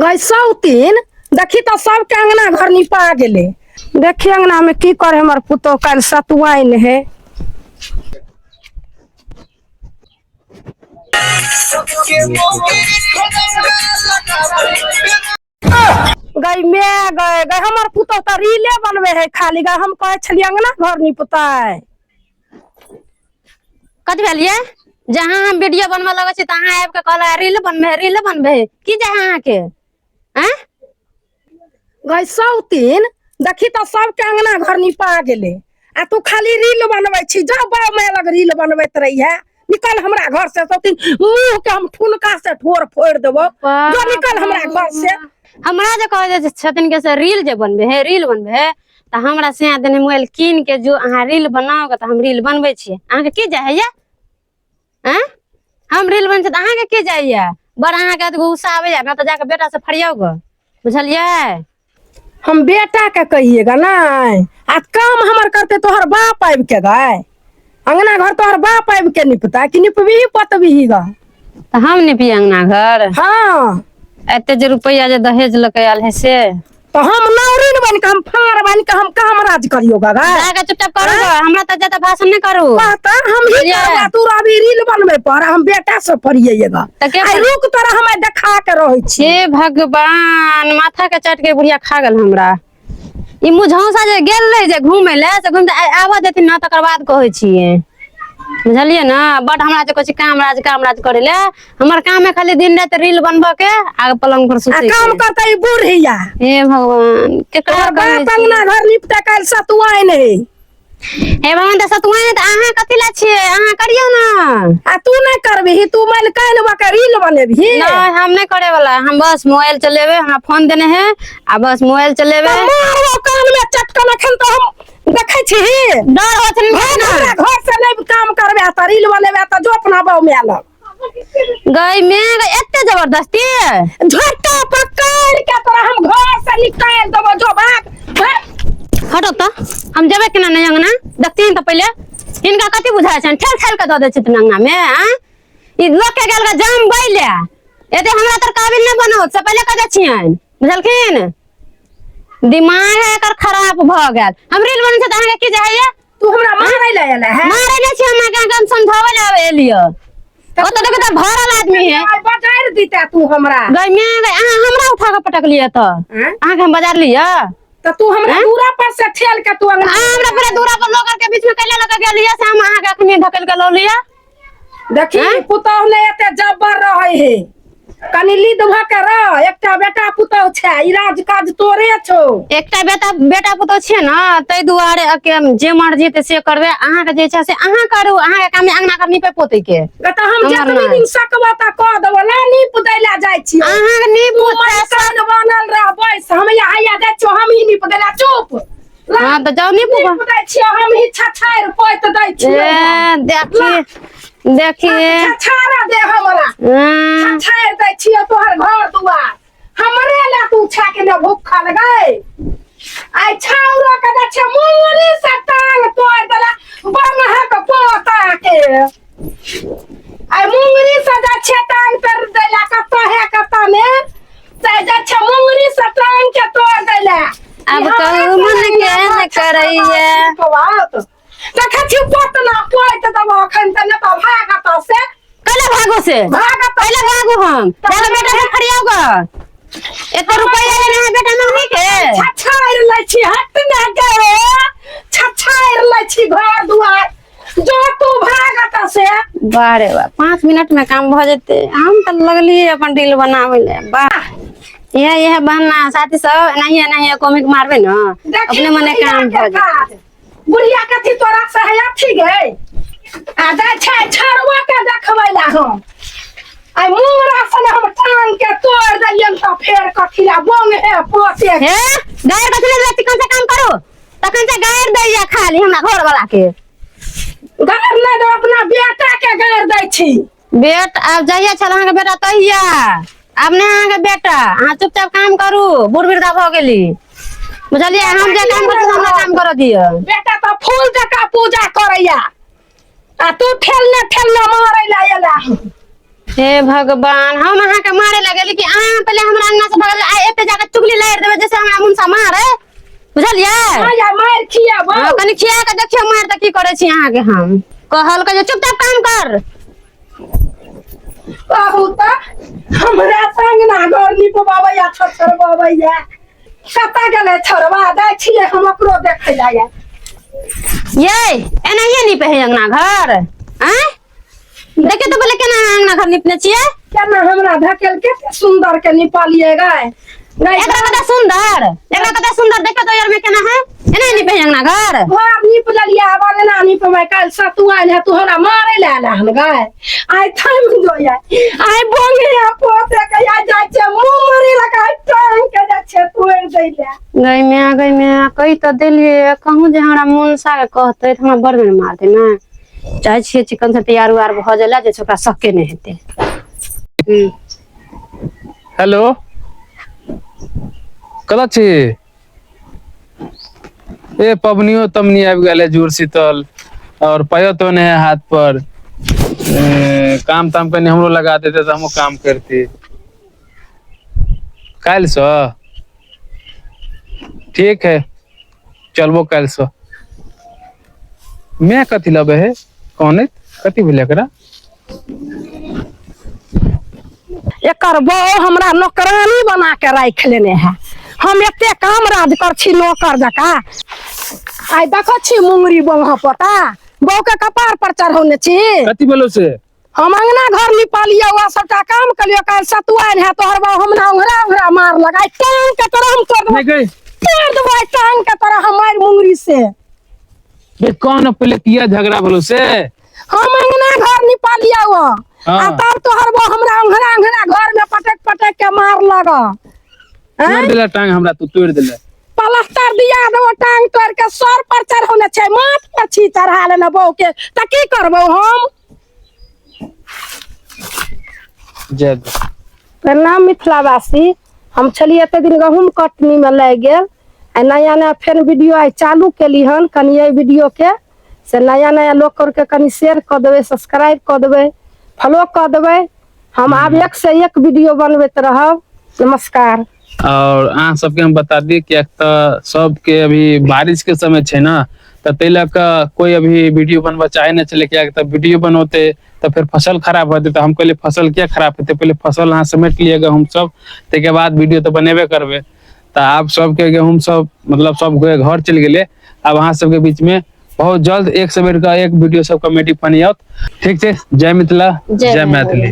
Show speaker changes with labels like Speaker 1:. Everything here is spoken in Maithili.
Speaker 1: गई सौतीन देखी तऽ सबके अंगना घर निपा गेलै। देखी अंगना में की करे हमर पुतोह, काल्हि सतुआइन है। गई मैं गए गए हमर पुतोह तऽ रीले बनवे है खाली। गए हम कहै छलियै अंगना घर निपतै।
Speaker 2: कथी भेल ये? जहाँ हम वीडियो बनबे लगै छी तहाँ आबि के कहला रील बनबे, रील बनबे। की जाय अहाँके? आँय
Speaker 1: गई सौतीन देखी तऽ सबके अंगना घर निपा गेलै आ तू खाली रील बनबै छी। जा बाप माय लग रील बनबैत रहिहे। निकल हमरा घर से सौतीन, मुंह के हम ठुनका से ठोर फोड़ि देबो। जो निकल हमरा घर से।
Speaker 2: हमरा जे कहै जे छथिन के से रील जे बनबे है, रील बनबे है, तऽ हमरा से देने मोबाइल कीन के जो अहाँ रील बनाओ तऽ हम रील बनबै छियै। अहाँके की जाइ है? आँय हम रील बन तऽ अहाँके की जाइया? बड़ अहाँके गुस्सा आबैया ने तऽ जाके बेटा से फरियाउ गो, बुझलियै?
Speaker 1: हम बेटा के कहिएगा नहीं आ काम हमर करते तोहर बाप आबि के गए अंगना घर, तोहर बाप आबि के निपता कि निपबही पतबही गा?
Speaker 2: तऽ हम निपियै अंगना घर?
Speaker 1: हाँ।
Speaker 2: एते जे रुपैआ जे दहेज लऽ के आयल है से
Speaker 1: तो हम नौरिन बन के, हम फाड़ बन के हम काम राज करियो गा?
Speaker 2: जाके चुपचाप करू गा, हमरा तऽ ज्यादा भाषण नहि करू।
Speaker 1: कहता हम ही
Speaker 2: बुझलियै?
Speaker 1: करबा। तू अभी रील बनबे पर, हम बेटा से फरिएगा।
Speaker 2: तऽ के
Speaker 1: आई रुक तोरा हम आइ देखा के रहै छी।
Speaker 2: हे भगवान, माथा के चाट के बुढ़िया खा गेल हमरा। ई मुझौसा जे गेल रहे जे घूमे ले से घूम आबऽ देथिन ना तकर बाद कहै छियै, बुझलियै ने? बड हमरा जे कहै छै काम राज काम राज करे ले, हमर काम है खाली दिन राति रील बनबऽ के आ पलंग पर
Speaker 1: आ
Speaker 2: सुतै
Speaker 1: काम
Speaker 2: के।
Speaker 1: करते ई बुढ़िया।
Speaker 2: हे भगवान, केकरा
Speaker 1: तोहर
Speaker 2: कहै
Speaker 1: बाप
Speaker 2: छी?
Speaker 1: अंगना घर निपटे काल्हि सतुआइन है।
Speaker 2: हे भगवान, तऽ सतुआइन तऽ अहाँ कथी लए छियै? अहाँ करियौ ने।
Speaker 1: आ तू नहि करबिही? तू मानि काल्हि बके रील बनेबही।
Speaker 2: नहीं, हम नहीं करे वाला, हम बस मोबाइल चलेबे। हमरा फोन देने है आ बस मोबाइल चलेबे।
Speaker 1: तऽ मारबो कान में चटकन। अखन तऽ हम देखै छी
Speaker 2: डर हो छनि
Speaker 1: भाग
Speaker 2: ने।
Speaker 1: हमरा घर से। नहि काम करबे तऽ रील बनेबे तऽ जो अपना बाऊ माय लग।
Speaker 2: गई में गई, एते जबरदस्ती?
Speaker 1: झट्टा पकड़ के तोरा हम घर से निकाल देबो। जो भाग भाग।
Speaker 2: हटो तऽ, हम जेबै केना नहि अंगना? देखथिन तऽ पहिले हिनका कथी बुझाइ छनि, ठेल ठेल के दऽ दै छथिन अंगना मे। आँ ई लोक के गेल जाम बैले एते हमरा तर काबिल नहि बनौत से पहिले कह दै छियनि, बुझलखिन? दिमाग एकर खराब भऽ गेल। हम रील बनै छै तऽ अहाँके की जाइए?
Speaker 1: तू हमरा मारै लए एले है?
Speaker 2: मारे नहि छी हम अहाँके, हम समझाबै लए आबै एलियै। ओतऽ देखो तऽ भरल आदमी है।
Speaker 1: आइ बजारि दिते तू हमरा।
Speaker 2: गई मैं गई, अहाँ हमरा उठा के पटक लिअ तऽ।
Speaker 1: आँय?
Speaker 2: अहाँके हम बाजार लिअ?
Speaker 1: तऽ तू हमरा दूरा पर से ठेल के तू अंगना
Speaker 2: अहाँ हमरा पूरा दूरा पर लोग के बीच में कैला लऽ के गेलियै से हम अहाँके अखनी ढकेल के लऽ लिअ?
Speaker 1: देखी पुतहु नहि एते जब्बर रहै हे, कनि लीद भऽ के रह। एकटा बेटा पुतहु छै, ई राज काज तोरे छौ।
Speaker 2: एकटा बेटा बेटा पुतहु छियै ने, ताहि दुआरे के जे मर्जी हेतै से करबै। अहाँके जे इच्छा से अहाँ करू। अहाँके काम अंगना घर नीपे पोते के।
Speaker 1: तऽ हम
Speaker 2: हमर
Speaker 1: जतबी
Speaker 2: नहि।
Speaker 1: दिन सकबो तऽ कऽ देबो। ला नीप दै लए जाइ छियौ।
Speaker 2: अहाँके नीप
Speaker 1: तू मकान बनल रह बैस, हम यहाँ हैया जाइ छियौ, हम ही नीप दै लए। चुप।
Speaker 2: हाँ तऽ जाउ नीपू।
Speaker 1: नीप दै छियौ, हम ही छछारि पोति दै छियौ।
Speaker 2: ए देखी देखी।
Speaker 1: छछारा दे हमरा।
Speaker 2: हाँ।
Speaker 1: छछारि दै छियौ तोहर घर दुआर। हमरे ला तू छा के ने भूखल गई। आइ छाउरो के दै छियै मुंगरी से टांग तोड़ि देला बंगहक पोता के। आइ मुंगरी से जाइ छियै टांग तोड़ि दैला कतऽ है कतऽ ने से जाइ छियै मुंगरी से टांग के तोड़ि दैला।
Speaker 2: आब कहू मन केहन करैया।
Speaker 1: देखै छी पोतना पोति देबो अखन तऽ नहि तऽ भागत से।
Speaker 2: कैला भागो से?
Speaker 1: भागत।
Speaker 2: कैला भागो? हम जाके बेटा से फरियाओ गा। एते रुपैया लेने है बेटा मंगनी के।
Speaker 1: छछारि लै छी, हट ने गे, छछारि लै छी घर दुआर। जो तू भागत से।
Speaker 2: वाह रे वाह, 5 मिनट में काम भऽ जेतै। हम तऽ लगलियै अपन रील बनाबै ले। वाह, इएह इएह बहाना साथी सब, एनाहिए एनाहिए कॉमिक मारबै ने,
Speaker 1: देखी
Speaker 2: अपने मने
Speaker 1: बुढ़िया
Speaker 2: काम
Speaker 1: के
Speaker 2: भऽ जेतै।
Speaker 1: काज। बुढ़िया कथी तोरा से है अथी गई? आ जाइ छै छड़ुआ के देखबै ला। हम आइ मुंगरा सन हम टांग के तोड़ देलियन तऽ फेर कथी ला बोंग हे पोते?
Speaker 2: हे गायर कथी ले? चिकन से काम करू तखन से गायर दैया खाली हमरा घर वाला के।
Speaker 1: गायर नहि देब, अपना बेटा के गायर दै छी।
Speaker 2: बेट आब जहिया छल अहाँके बेटा तहिया, आब नहि अहाँके बेटा। अहाँ चुपचाप काम करू, बूढ़ वृद्धा भऽ गेली, बुझलियै? हम जे काम करै छी, हमरा काम करऽ दिअ।
Speaker 1: बेटा तऽ फूल जकाँ पूजा करैया आ तू ठेलने ठेलने मारै ला एला।
Speaker 2: हे भगवान, हम अहाँ के मारे लगे कि अहाँ पहले हमरा अंगना से भगल आ एते जाके चुगली लारि देबै जैसे हमरा मुनसा मारे, बुझलियै?
Speaker 1: आया मार खियाबो।
Speaker 2: हाँ, कनि खिया के देखियौ मार तऽ की करै छी अहाँके। हम कहल के जे चुपचाप काम कर।
Speaker 1: कहू तऽ हमरा संग ना घर निपबाबैया छछरबाबैया। कतऽ गेलै छोड़वा दै छियै हम ओकरो देखै लए।
Speaker 2: ये एनाहिए नीपे है अंगना घर? आँय देखियौ तऽ पहिले केना अहाँ अंगना घर निपने छियै।
Speaker 1: केना हमरा धकेल के सुंदर के निपलिए गाय गाय।
Speaker 2: एकरा कते सुंदर, एकरा कते सुंदर देखियौ तऽ यार में केना है, एना नीपे है अंगना घर।
Speaker 1: घर नीप लेलियै, आब अंगना नीपबै। काल्हि सतुआ है, तू हमरा मारे लए आयल हन गाय। आइ थमि जो आइ, बोंगे पोते के आइ जाइ छै मुँह मरी लगा टांग के जाइ छै तोड़ि दै लए।
Speaker 2: गई माय, गई माय, कहि तऽ देलियै। कहूँ जे हमरा मनसा के कहतै तऽ हमरा बड़ बेर मारतै ने। चाहै छियै चिकन से तैयार उयार भऽ जाय जे ओकरा शक्के नहि हेतै।
Speaker 3: हेलो, कतऽ छी? ए पबनियो तमनी आबि गेल है, जुड़ शीतल और पायो तो नहीं है हाथ पर। ए, काम ताम कनि हमरो लगा देते तऽ हमहूँ काम करती। काल्हि सँ ठीक है, चलबो काल्हि सँ। मैं कथी लबे है? कौन कथी भेलै एकरा?
Speaker 1: एकर बहू हमरा नौकरानी बना के राखि लेने है। हम एते काम राज कर छी नौकर जकाँ। आइ देखै छी मुंगरी बौहा पोता बहू के कपार पर चढ़ौने छी।
Speaker 3: कथी भेलो से?
Speaker 1: हम अंगना घर निपालियो आ सबटा काम कलियो। काल्हि सतुआइन है, तोहर बहू हमरा उंघरा उंघरा मार लगाई टांग के तोरा हम तोड़ देबो।
Speaker 3: नहीं गई।
Speaker 1: तोड़ देबो आइ टांग के तोरा हम मारि मुंगरी से।
Speaker 3: बे कौन पहले किया झगड़ा भेलो से?
Speaker 1: हम अंगना घर निपालियो आ तब तोहर बहू हमरा उंघरा उंघरा घर में पटक पटक के मार लगा।
Speaker 3: तोड़ देला टांग हमरा, तू तोड़ देला।
Speaker 1: पलस्तर दिया देबो टांग तोड़ के। सर पर चढ़ौने छै, माथ पर छी चढ़ा लेने बहू के, तऽ की करबो हम?
Speaker 3: जय दे।
Speaker 1: प्रणाम मिथिलावासी। हम छलियै एते दिन गहूँम कटनी में लागि गेल। आ नया नया फेर वीडियो आइ चालू केली हन। कनि एहि वीडियो के से नया नया लोक करके कनि शेयर कऽ देबै, सब्सक्राइब कऽ देबै, फॉलो कऽ देबै। हम आब एक से एक वीडियो बनबैत रहब। नमस्कार।
Speaker 3: और अहाँ सबके हम बता दी, कियाक तऽ सबके अभी बारिश के समय छै ने, तऽ ताहि लऽ कऽ कोइ अभी वीडियो बनबऽ चाहे नहि छलै, कियाक तऽ वीडियो बनौते तऽ फेर फसल खराब हेतै। तऽ हम कहलियै, फसल किया खराब हेतै? पहिले फसल अहाँ समेट लिअ गहूँम सब, ताहिके बाद वीडियो तऽ बनेबे करबै। तऽ आब सबके गहूँम सब मतलब सब घर चलि गेलै। आब अहाँ सबके बीच में बहुत जल्द एक से बढ़ि कऽ एक वीडियो सब कॉमेडी फनी आओत। ठीक छै, जय मिथिला, जय मैथिली।